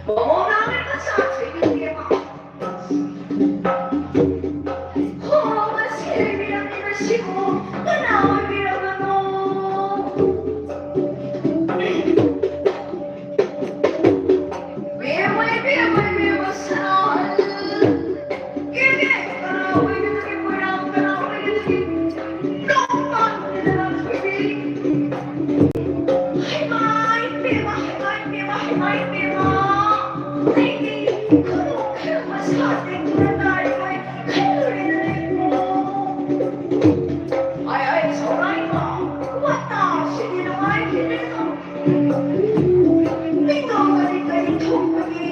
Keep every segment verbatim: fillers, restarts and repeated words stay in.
ꯃꯃꯣ ꯅꯥꯎꯔꯦꯝ ꯃꯆꯥ ꯊꯣꯏꯕꯤ ꯏꯕꯦꯝꯃ꯫ ꯍꯣ, ꯃꯁꯤ ꯂꯩꯕꯤꯔꯝꯂꯤꯕꯁꯤꯕꯨ ꯀꯅꯥ ꯑꯣꯏꯕꯤꯔꯕꯅꯣ? ꯏꯕꯦꯝꯃ, ꯏꯕꯦꯝꯃ, ꯏꯕꯦꯝꯃ, ꯁꯅꯥꯍꯜ꯫ ꯀꯦ, ꯀꯦ, ꯀꯅꯥ ꯑꯣꯏꯒꯗꯒꯦ, ꯃꯣꯏꯔꯥꯡ ꯀꯅꯥ ꯑꯣꯏꯒꯗꯒꯦ? ꯅꯣꯡ ꯄꯥꯟꯕꯅꯤꯗꯅ ꯊꯣꯏꯕꯤ꯫ ꯍꯩꯃꯥ, ꯏꯕꯦꯝꯃ, ꯍꯩꯃꯥ, ꯏꯕꯦꯝꯃ, ꯍꯩꯃꯥ, ꯏꯕꯦꯝꯃ꯫ ꯑꯩꯗꯤ ꯈꯨꯅꯨ ꯈꯔ ꯃꯁꯥ ꯇꯦꯛꯇꯨꯅ ꯇꯥꯔꯤꯕꯣꯏ ꯈꯜꯂꯨꯔꯦꯗꯅ ꯏꯕꯨꯡꯉꯣ꯫ ꯑꯥꯏ, ꯑꯥꯏ, ꯁꯧꯔꯥꯏꯃ, ꯋꯥꯇꯥꯁꯤꯗꯤ ꯅꯨꯡꯉꯥꯏꯈꯤꯗ꯭ꯔꯦꯗ꯫ ꯃꯤꯉꯣꯟꯗꯗꯤ ꯀꯔꯤ ꯊꯣꯛꯄꯒꯦ?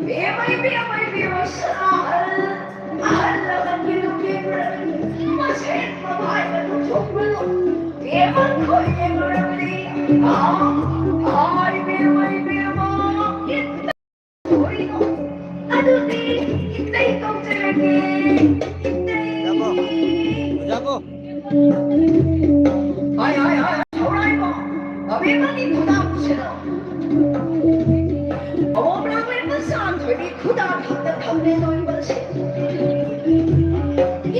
ꯏꯕꯦꯝꯃ, ꯏꯕꯦꯝꯃ, ꯏꯕꯦꯝꯃ, ꯁꯅꯥꯍꯜ, ꯑꯍꯜ ꯂꯃꯟꯒꯤ ꯅꯨꯄꯤ ꯃꯔꯛ ꯃꯁꯦꯟ ꯃꯃꯥꯏꯗ ꯅꯨꯡꯊꯣꯛꯄꯗꯣ ꯏꯕꯦꯝꯃ ꯈꯣꯏ ꯌꯦꯡꯂꯨꯔꯕꯗꯤ, ꯑꯍꯥ, ꯑꯍꯥ, ꯏꯕꯦꯝꯃ, ꯏꯕꯦꯝꯃ, ꯏꯇꯩ ꯈꯣꯏꯗꯣ꯫ ꯑꯗꯨꯗꯤ ꯏꯇꯩ ꯀꯧꯖꯔꯒꯦ, ꯏꯇꯩ꯫ ꯌꯥꯕꯣ? ꯌꯥꯕꯣ? ꯍꯥꯏ, ꯍꯥꯏ, ꯍꯥꯏ, ꯍꯧꯔꯥꯏꯀꯣ꯫ ꯑꯕꯦꯝꯃꯒꯤ ꯈꯨꯗꯥꯡ ꯄꯨꯁꯤꯜꯂꯣ꯫ ꯑꯋꯣꯝ ꯂꯥꯡꯂꯦꯟ ꯃꯆꯥ ꯊꯣꯏꯕꯤ ꯈꯨꯗꯥꯡ ꯈꯛꯇ ꯊꯝꯂꯦ ꯅꯣꯏꯕꯁꯦ꯫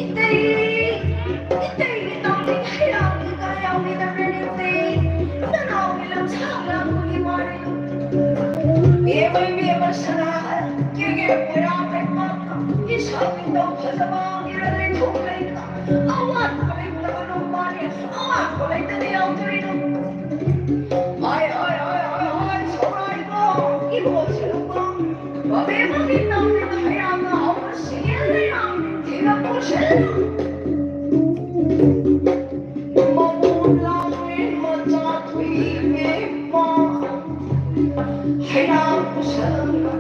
ꯏꯇꯩ, ꯏꯇꯩꯒꯤ ꯇꯥꯎꯅꯤꯡ ꯍꯩꯔꯥꯡꯒꯤ ꯀꯥ ꯌꯥꯎꯅꯤꯡꯗꯕ꯭ꯔꯅꯦ ꯏꯇꯩ? ꯅꯅꯥꯎꯒꯤ ꯂꯝꯁꯥꯡ ꯂꯥꯛꯄꯒꯤ ꯋꯥꯔꯤꯗꯣ꯫ ꯏꯕꯦꯝꯃ, ꯏꯕꯦꯝꯃ ꯁꯅꯥꯍꯜ, ꯀꯦꯒꯦ ꯃꯣꯏꯔꯥꯡ ꯂꯩꯄꯥꯛꯇ ꯏꯁꯥ ꯏꯇꯧ ꯐꯖꯕ ꯏꯔꯜ ꯂꯩꯊꯣꯛ ꯂꯩꯇ꯫ ꯑꯋꯥꯠꯄ ꯂꯩꯇꯕ ꯅꯨꯄꯥꯅꯤ, ꯑꯋꯥꯠꯄ ꯂꯩꯇꯅ ꯌꯥꯎꯖꯔꯤꯅꯣ꯫ ꯍꯣꯏ, ꯍꯣꯏ, ꯍꯣꯏ, ꯍꯣꯏ, ꯍꯣꯏ, ꯁꯧꯔꯥꯏꯕꯣ, ꯏꯕꯣ ꯁꯤꯔꯨꯕꯣ, ꯕꯕꯦ ꯃꯃꯤꯠ ꯇꯧꯔꯤꯕ ꯍꯩꯔꯥꯡꯅ ꯍꯧꯕ ꯁꯤꯒꯦꯜ ꯂꯩꯔꯥꯡ ꯊꯤꯅ ꯄꯨꯁꯤꯜꯂꯨ꯫ ꯃꯃꯣꯟ ꯂꯥꯡꯂꯦꯟ ꯃꯆꯥ ꯊꯣꯏꯕꯤ ꯏꯕꯦꯝꯃ꯫ ꯍꯩꯔꯥꯡ ꯄꯨꯁꯜꯂꯒ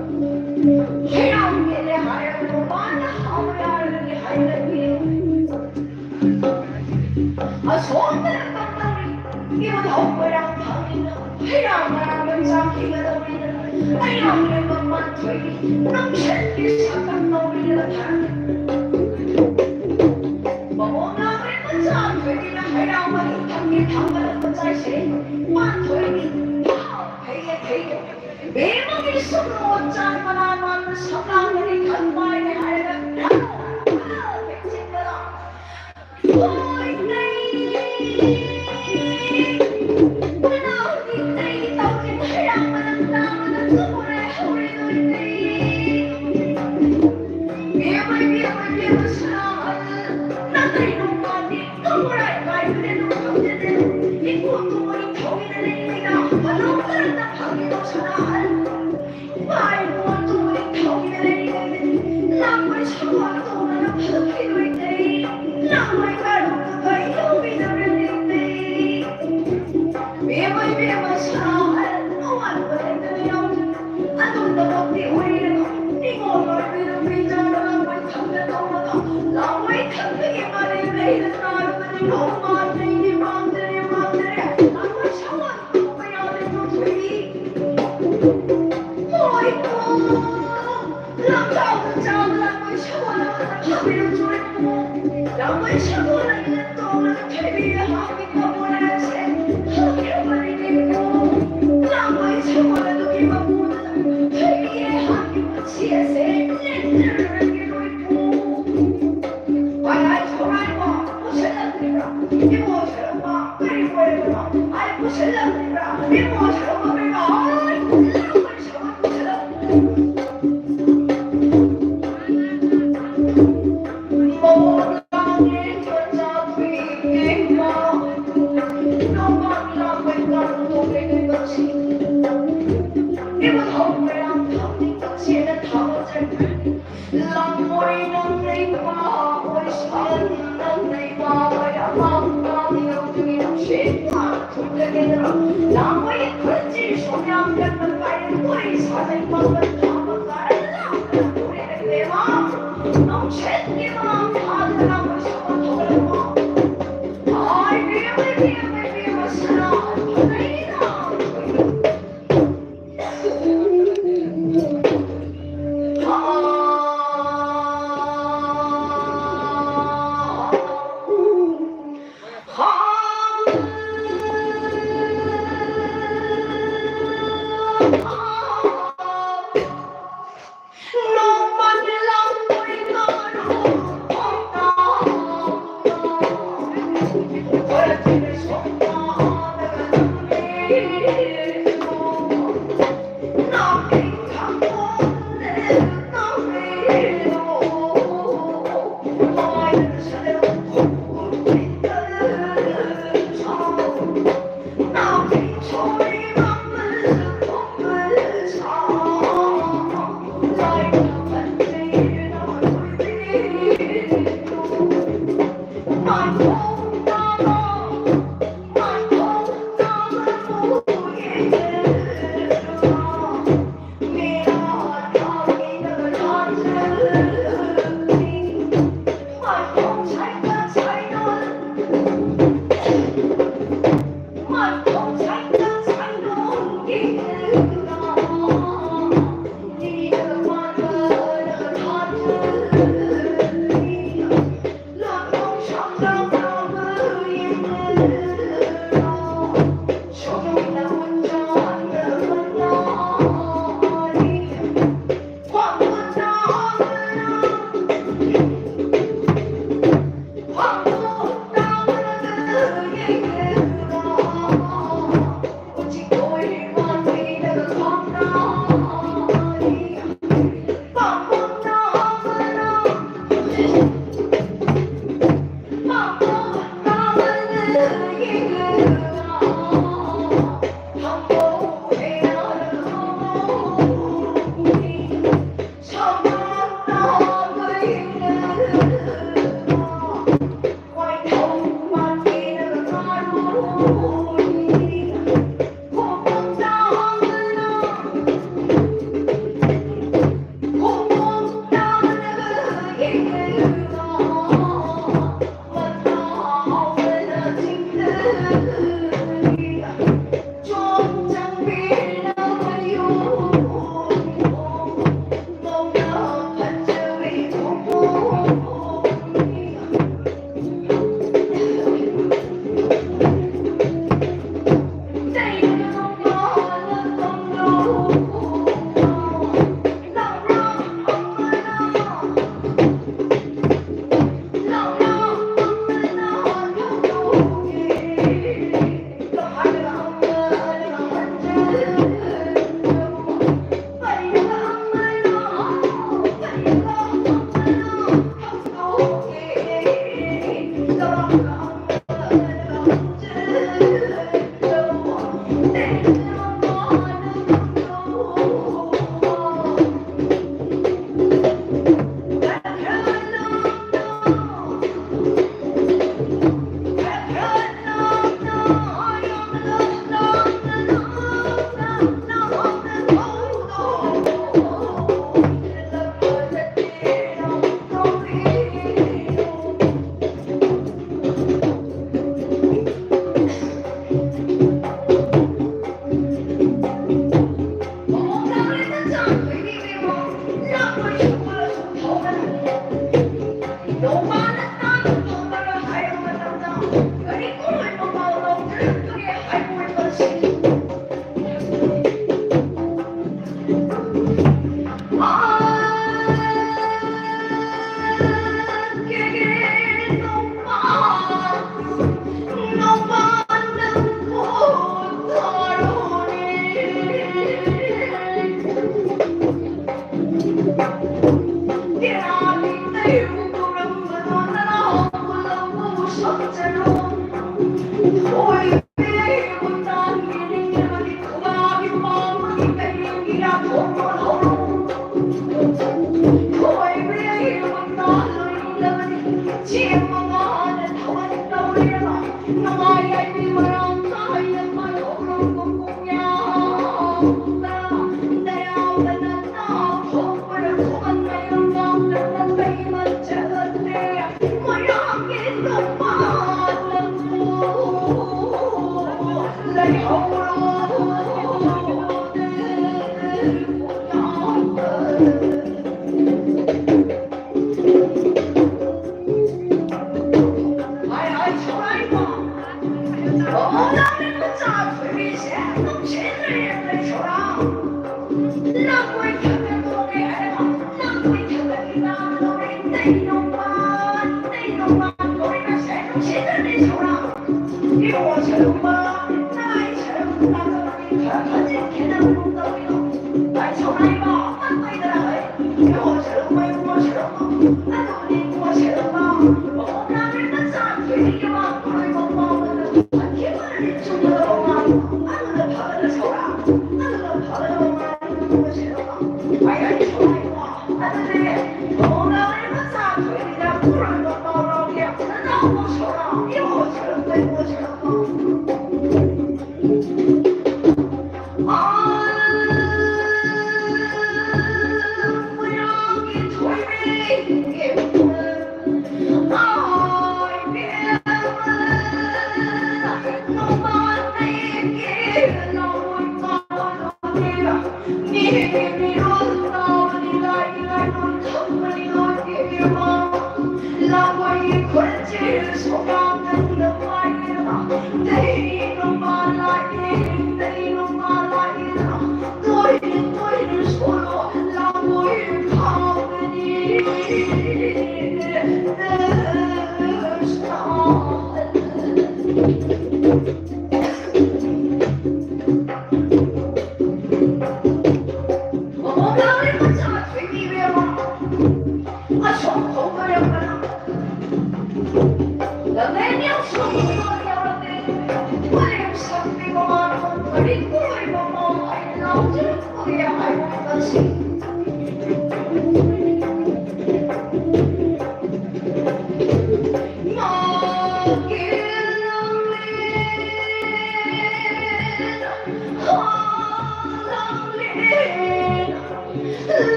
ꯍꯩꯔꯥꯡ ꯃꯦꯠꯂꯦ ꯍꯥꯏꯔꯒ ꯃꯥꯅ ꯍꯥꯎꯔꯦ ꯍꯥꯏꯔꯒꯗꯤ ꯍꯥꯏꯔꯒꯦ꯫ ꯑꯁꯣꯝꯗꯅ ꯀꯝꯗꯧꯔꯤ? ꯏꯕꯨꯙꯧ ꯃꯣꯏꯔꯥꯡ ꯐꯥꯎꯅꯤꯅ ꯍꯩꯔꯥꯡ ꯃꯔꯥꯡ ꯃꯆꯥ ꯈꯤꯒꯗꯧꯔꯤꯗꯅ ꯍꯩꯔꯥꯡ ꯂꯩꯕ ꯄꯥꯟꯊꯣꯏꯕꯤ ꯅꯨꯡꯁꯤꯠꯀꯤ ꯁꯛꯇꯝ ꯇꯧꯔꯤꯗꯅ ꯊꯥꯔꯛꯀꯦ꯫ ꯃꯃꯣ ꯉꯥꯡꯂꯦ ꯃꯆꯥ ꯊꯣꯏꯕꯤꯅ ꯍꯩꯔꯥꯡ ꯃꯍꯤ ꯊꯛꯀꯦ ꯊꯥꯡꯒꯠꯂꯛꯄ ꯆꯥꯏꯁꯦ ꯄꯥꯟꯊꯣꯏꯕꯤ꯫ ꯕꯦꯝꯃꯒꯤ ꯁꯨꯝꯂꯣꯟ ꯆꯥꯟ ꯃꯅꯥ ꯃꯥꯟꯕ ꯁꯝꯂꯥꯡꯗꯒꯤ ꯈꯟ ꯄꯥꯏꯒꯦ ꯍꯥꯏꯔꯒ ꯍꯣꯏ ꯅꯩ꯫ ꯃꯅꯥꯎꯗꯤ ꯅꯩ ꯇꯧꯒꯦ ꯍꯩꯔꯥꯡ ꯃꯅꯝ ꯇꯥꯕꯗ ꯇꯨꯝꯃꯨꯔꯦ ꯍꯧꯔꯦ ꯅꯣꯏ ꯅꯩ꯫ ꯕꯦꯝꯃ ꯕꯦꯝꯃ ꯕꯦꯝꯃ ꯁꯅꯥꯍꯜ ꯅꯪ ꯀꯔꯤꯅꯣ ꯄꯥꯗꯦ꯫ ꯑꯗꯨꯝꯅꯃꯛꯇꯤ ꯑꯣꯏꯔꯒ ꯅꯤꯉꯣꯜ ꯑꯣꯏꯕꯤꯗꯨ ꯄꯤꯖꯥꯗ ꯂꯥꯡꯃꯩ ꯊꯛꯇ ꯇꯧꯔꯒ ꯂꯥꯡꯃꯩ ꯊꯛꯇꯒꯤ ꯃꯥꯂꯦꯝ ꯂꯩꯅ ꯇꯥꯔꯕꯅꯤ꯫ ꯅꯣꯡꯃ ꯂꯩꯅꯤ ꯃꯥꯡꯖꯔꯦ ꯃꯥꯡꯖꯔꯦ ꯂꯥꯡꯃꯩ ꯁꯋꯥꯜ ꯇꯧꯕ ꯌꯥꯗꯦ ꯇꯧꯊꯣꯛꯏ꯫ ꯃꯣꯏ ꯀꯣ ꯂꯝꯖꯥꯎꯗ ꯆꯥꯕ ꯂꯥꯡꯃꯩ ꯁꯋꯥꯜ ꯑꯃꯗ ꯐꯥꯕꯤꯔꯝ ꯆꯨꯔꯦ꯫ ꯂꯥꯡꯃꯩ ꯁꯋꯥꯜ ꯑꯃꯗ ꯇꯣꯡꯂꯒ ꯊꯣꯏꯕꯤꯒ ꯍꯥꯞꯄꯤ꯫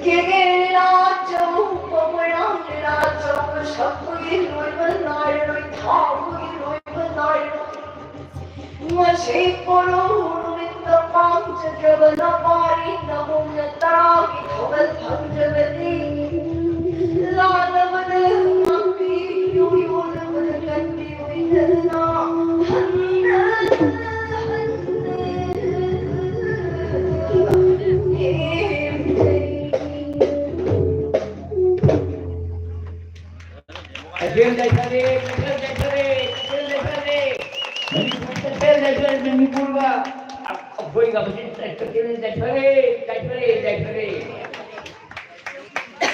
ꯀꯦꯒꯦ ꯂꯤꯂꯥ ꯑꯆꯧꯕ, ꯃꯣꯏꯔꯥꯡ ꯂꯤꯂꯥ ꯑꯆꯧꯕ ꯁꯛꯄꯒꯤ ꯂꯣꯏꯕ ꯅꯥꯏꯔꯔꯣꯏ, ꯊꯥꯎꯕꯒꯤ ꯂꯣꯏꯕ ꯅꯥꯏꯔꯔꯣꯏ꯫ ꯉꯁꯤ ꯄꯣꯔꯧ ꯅꯨꯃꯤꯠꯇ ꯄꯥꯝꯖꯗ꯭ꯔꯕ ꯅꯄꯥꯔꯤ ꯅꯕꯨꯡꯅ ꯇꯔꯥꯒꯤ ꯊꯧꯒꯜ ꯐꯪꯖꯕꯅꯤ꯫ ꯂꯥꯟꯅꯕꯗ ꯉꯥꯛꯄꯤꯌꯨ, ꯌꯣꯜꯂꯕꯗ ꯀꯟꯕꯤꯌꯨ, ꯏꯅꯗꯅ ꯍꯟꯅ ꯍꯟꯅ ꯀꯩꯊꯦꯜ ꯂꯩꯊꯔꯦ, ꯀꯩꯊꯦꯜ ꯂꯩꯊꯔꯦ, ꯀꯩꯊꯦꯜ ꯂꯩꯊꯔꯦ꯫ ꯃꯅꯤꯄꯨꯔ ꯀꯩꯊꯦꯜ ꯂꯩꯊꯔꯦ, ꯃꯅꯤꯄꯨꯔꯒ ꯑꯩꯈꯣꯏꯒ ꯍꯧꯖꯤꯛ ꯀꯩꯊꯦꯜ ꯂꯩꯊꯔꯦ, ꯂꯩꯊꯔꯦ, ꯂꯩꯊꯔꯦ꯫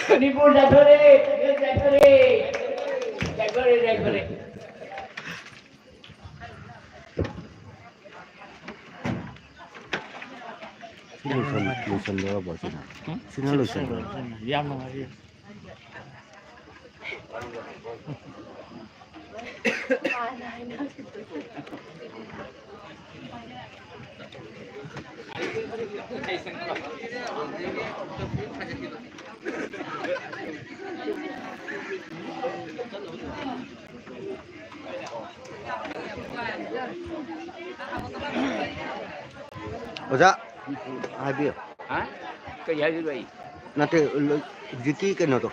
ꯃꯅꯤꯄꯨꯔ ꯂꯩꯊꯔꯦ, ꯀꯩꯊꯦꯜ ꯂꯩꯊꯔꯦ, ꯂꯩꯊꯔꯦ, ꯂꯩꯊꯔꯦ꯫ ꯁꯤ ꯂꯣꯏꯁꯟ-, ꯂꯣꯏꯁꯟꯗꯧꯔꯕꯣ ꯁꯤꯅ? ꯁꯤꯅ ꯂꯣꯏꯁꯟꯗꯧꯔꯕꯣ? ꯌꯥꯝ ꯅꯨꯡꯉꯥꯏꯔꯤ꯫ ꯑꯣꯖꯥ, ꯍꯥꯏꯕꯤꯌꯨ꯫ ꯍꯥ? ꯀꯩ ꯍꯥꯏꯗꯣꯏꯕ ꯑꯩ? ꯅꯠꯇꯦ, ꯍꯧꯖꯤꯛꯀꯤ ꯀꯩꯅꯣꯗꯣ,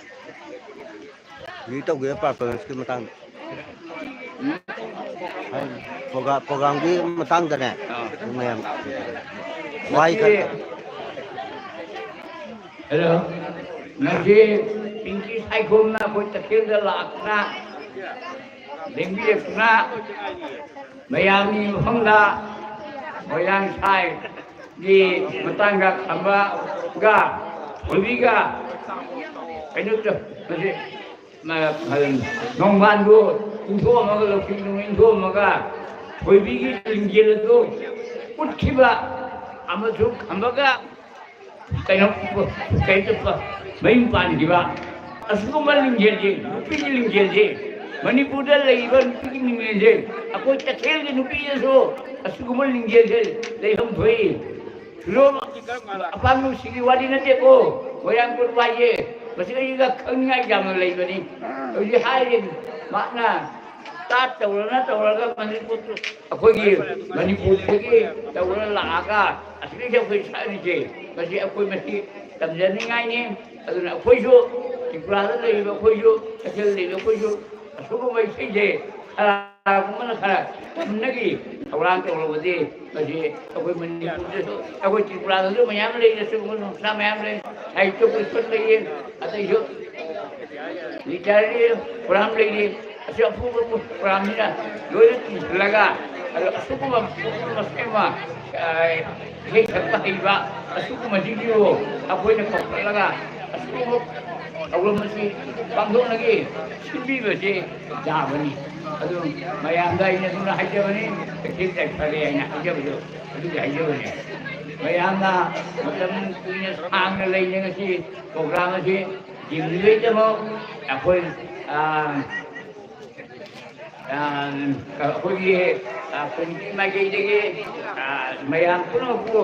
ꯍꯧꯖꯤꯛ ꯇꯧꯒꯦ ꯄꯔꯐꯣꯔꯃꯦꯟꯁꯀꯤ ꯃꯇꯥꯡꯗ꯫ ꯎꯝ? ꯄ꯭ꯔꯣꯒ꯭ꯔꯥ-, ꯄ꯭ꯔꯣꯒ꯭ꯔꯥꯝꯒꯤ ꯃꯇꯥꯡꯗꯅꯦ, ꯑꯥ꯫ ꯃꯌꯥꯝ ꯋꯥꯍꯩ ꯈꯔ꯫ ꯍꯜꯂꯣ, ꯉꯁꯤ ꯄꯤꯡꯀꯤ ꯁꯥꯏꯈꯣꯝꯅ ꯑꯩꯈꯣꯏ ꯇꯈꯦꯜꯗ ꯂꯥꯛꯇꯨꯅ, ꯂꯦꯡꯕꯤꯔꯛꯇꯨꯅ, ꯃꯌꯥꯝꯒꯤ ꯃꯐꯝꯗ ꯃꯣꯏꯔꯥꯡ ꯁꯥꯏꯒꯤ ꯃꯇꯥꯡꯗ ꯈꯝꯕꯒ ꯊꯣꯏꯕꯤꯒ ꯀꯩꯅꯣ ꯇꯧ-, ꯃꯁꯤ ꯃ-, ꯅꯣꯡꯕꯥꯟꯗꯨ ꯏꯟꯊꯣꯛꯑꯝꯃꯒ, ꯂꯧꯁꯤꯡꯗꯨ ꯏꯟꯊꯣꯛꯑꯝꯃꯒ, ꯊꯣꯏꯕꯤꯒꯤ ꯂꯤꯡꯖꯦꯜ ꯑꯗꯨ ꯎꯠꯈꯤꯕ ꯑꯃꯁꯨꯡ ꯈꯝꯕꯒ ꯀꯩꯅꯣ, ꯀꯩꯅꯣ ꯃꯌꯨꯝ ꯄꯥꯟꯈꯤꯕ ꯑꯁꯤꯒꯨꯝꯕ ꯂꯤꯡꯖꯦꯜꯁꯦ, ꯅꯨꯄꯤꯒꯤ ꯂꯤꯡꯖꯦꯜꯁꯦ, ꯃꯅꯤꯄꯨꯔꯗ ꯂꯩꯔꯤꯕ ꯅꯨꯄꯤꯒꯤ ꯂꯤꯡꯖꯦꯜꯁꯦ, ꯑꯩꯈꯣꯏ ꯇꯈꯦꯜꯒꯤ ꯅꯨꯄꯤꯗꯁꯨ ꯑꯁꯤꯒꯨꯝꯕ ꯂꯤꯡꯖꯦꯜꯁꯦ ꯂꯩꯐꯝ ꯊꯣꯛꯏ꯫ ꯐꯤꯔꯣꯜ ꯑꯄꯥꯝꯕꯁꯤꯒꯤ ꯋꯥꯔꯤ ꯅꯠꯇꯦꯀꯣ, ꯃꯣꯏꯔꯥꯡ ꯀꯣꯟꯕ ꯍꯥꯏꯁꯦ ꯃꯁꯤꯒ ꯈꯪꯅꯤꯡꯉꯥꯏ ꯌꯥꯝꯅ ꯂꯩꯕꯅꯤ꯫ ꯍꯧꯖꯤꯛ ꯍꯥꯏꯔꯤꯕ ꯃꯍꯥꯛꯅ ꯇꯥꯠ ꯇꯧꯔꯅ ꯇꯧꯔꯒ ꯃꯅꯤꯄꯨꯔ, ꯑꯩꯈꯣꯏꯒꯤ ꯃꯅꯤꯄꯨꯔꯗꯒꯤ ꯇꯧꯔ ꯂꯥꯛꯑꯒ ꯑꯁꯤꯗꯩꯁꯤ ꯑꯩꯈꯣꯏ ꯁꯛꯍꯜꯂꯤꯁꯦ, ꯃꯁꯤ ꯑꯩꯈꯣꯏ ꯃꯁꯤ ꯇꯝꯖꯅꯤꯡꯉꯥꯏꯅꯤ꯫ ꯑꯗꯨꯅ ꯑꯩꯈꯣꯏꯁꯨ, ꯇ꯭ꯔꯤꯄꯨꯔꯥꯗ ꯂꯩꯔꯤꯕ ꯑꯩꯈꯣꯏꯁꯨ, ꯇꯈꯦꯜꯗ ꯂꯩꯔꯤꯕ ꯑꯩꯈꯣꯏꯁꯨ ꯑꯁꯤꯒꯨꯝꯕ ꯏꯁꯩꯁꯦ ꯈꯔꯒꯨꯝꯕꯅ ꯈꯔ ꯇꯝꯅꯒꯤ ꯊꯧꯔꯥꯡ ꯇꯧꯔꯕꯗꯤ ꯃꯁꯤ ꯑꯩꯈꯣꯏ ꯃꯅꯤꯄꯨꯔꯗꯁꯨ, ꯑꯩꯈꯣꯏ ꯇ꯭ꯔꯤꯄꯨꯔꯥꯗꯁꯨ ꯃꯌꯥꯝ ꯂꯩ, ꯑꯁꯤꯒꯨꯝꯕ ꯁꯪꯁꯊꯥ ꯃꯌꯥꯝ ꯂꯩ, ꯁꯥꯍꯤꯇ꯭ꯌ ꯄꯔꯤꯁꯠ ꯂꯩꯌꯦ, ꯑꯇꯩꯁꯨ ꯂꯤꯇꯔꯦꯔꯤ ꯐꯣꯔꯝ ꯂꯩꯔꯤ꯫ ꯑꯁꯤ ꯑꯐꯨꯕ ꯄ꯭ꯔꯣꯒ꯭ꯔꯥꯝꯁꯤꯅ ꯂꯣꯏꯅ ꯇꯤꯟꯁꯤꯜꯂꯒ, ꯑꯗꯣ ꯑꯁꯤꯒꯨꯝꯕ ꯃꯁꯦꯝ ꯑꯃ, ꯑ, ꯏꯁꯩ ꯁꯛꯄ ꯍꯩꯕ ꯑꯁꯤꯒꯨꯝꯕꯁꯤꯡꯁꯤꯕꯨ ꯑꯩꯈꯣꯏꯅ ꯀꯧꯈꯠꯂꯒ ꯑꯁꯤꯒꯨꯝꯕ ꯊꯧꯔꯝ ꯑꯁꯤ ꯄꯥꯡꯊꯣꯛꯅꯒꯦ ꯁꯤꯟꯕꯤꯕꯁꯦ ꯌꯥꯕꯅꯤ꯫ ꯑꯗꯨ ꯃꯌꯥꯝꯗ ꯑꯩꯅ ꯑꯗꯨꯝꯅ ꯍꯥꯏꯖꯕꯅꯤ, ꯀꯩꯊꯦꯜ ꯆꯠꯈ꯭ꯔꯒꯦ ꯍꯥꯏꯅ ꯍꯥꯏꯖꯕꯗꯣ ꯑꯗꯨꯒꯤ ꯍꯥꯏꯖꯕꯅꯤ꯫ ꯃꯌꯥꯝꯅ ꯃꯇꯝ ꯀꯨꯏꯅ ꯁꯥꯡꯅ ꯂꯩꯅ ꯉꯁꯤ ꯄ꯭ꯔꯣꯒ꯭ꯔꯥꯝ ꯑꯁꯤ ꯌꯦꯡꯕꯤꯕꯒꯤꯗꯃꯛ ꯑꯩꯈꯣꯏ, ꯑ, ꯑ, ꯑꯩꯈꯣꯏꯒꯤ, ꯑ, ꯀꯣꯃꯤꯇꯤ ꯃꯥꯏꯀꯩꯗꯒꯤ, ꯑ, ꯃꯌꯥꯝ ꯄꯨꯝꯅꯃꯛꯄꯨ,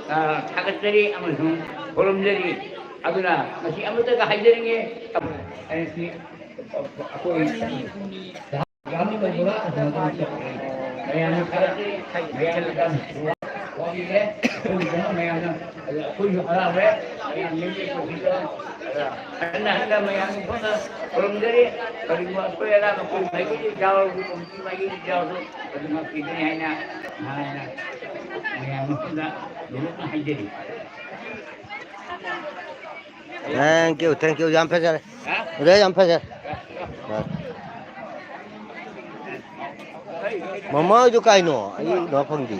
ꯑ, ꯊꯥꯒꯠꯆꯔꯤ ꯑꯃꯁꯨꯡ ꯈꯨꯔꯨꯝꯖꯔꯤ꯫ ꯑꯗꯨꯅ ꯃꯁꯤ ꯑꯃꯠꯇꯒ ꯍꯥꯏꯖꯅꯤꯡꯉꯤ, ꯑꯩꯈꯣꯏ ꯃꯌꯥꯝꯅ ꯊꯥꯒꯠꯆꯔꯤ, ꯃꯌꯥꯝꯅ ꯊꯥꯒꯠꯆꯔꯤ, ꯃꯌꯥꯝꯅ ꯋꯥꯕꯤꯔꯦ꯫ ꯑꯩꯈꯣꯏꯒꯤꯗꯃꯛ ꯃꯌꯥꯝꯅ, ꯑꯗ ꯑꯩꯈꯣꯏꯁꯨ ꯍꯔꯥꯎꯔꯦ꯫ ꯃꯌꯥꯝ ꯃꯤꯒꯤ ꯄꯨꯟꯁꯤꯗ, ꯑꯗ ꯍꯟꯅ ꯍꯟꯅ ꯃꯌꯥꯝꯒꯤ ꯐꯝꯗ ꯈꯨꯔꯨꯝꯖꯔꯤ꯫ ꯀꯔꯤꯒꯨꯝꯕ ꯑꯩꯈꯣꯏ ꯑꯔꯥꯡꯕ ꯑꯩꯈꯣꯏ ꯃꯥꯏꯀꯩꯗꯒꯤ ꯌꯥꯎꯔꯁꯨ, ꯀꯣꯃꯤꯇꯤ ꯃꯥꯏꯀꯩꯗꯒꯤ ꯌꯥꯎꯔꯁꯨ, ꯑꯗꯨꯃꯛ ꯄꯤꯒꯅꯤ ꯍꯥꯏꯅ, ꯍꯥꯏꯅ ꯃꯌꯥꯝ ꯃꯐꯝꯗ ꯂꯣꯏꯅ ꯍꯥꯏꯖꯔꯤ꯫ Thank you, thank you. ꯌꯥꯝ ꯐꯖꯔꯦ꯫ ꯍꯥ? ꯑꯣꯖꯥ, ꯌꯥꯝ ꯐꯖꯔꯦ꯫ ꯑ꯫ ꯃꯃꯥ ꯍꯣꯏꯗꯨ ꯀꯥꯏꯅꯣ? ꯑꯩ ꯎꯅ ꯐꯪꯗꯦ꯫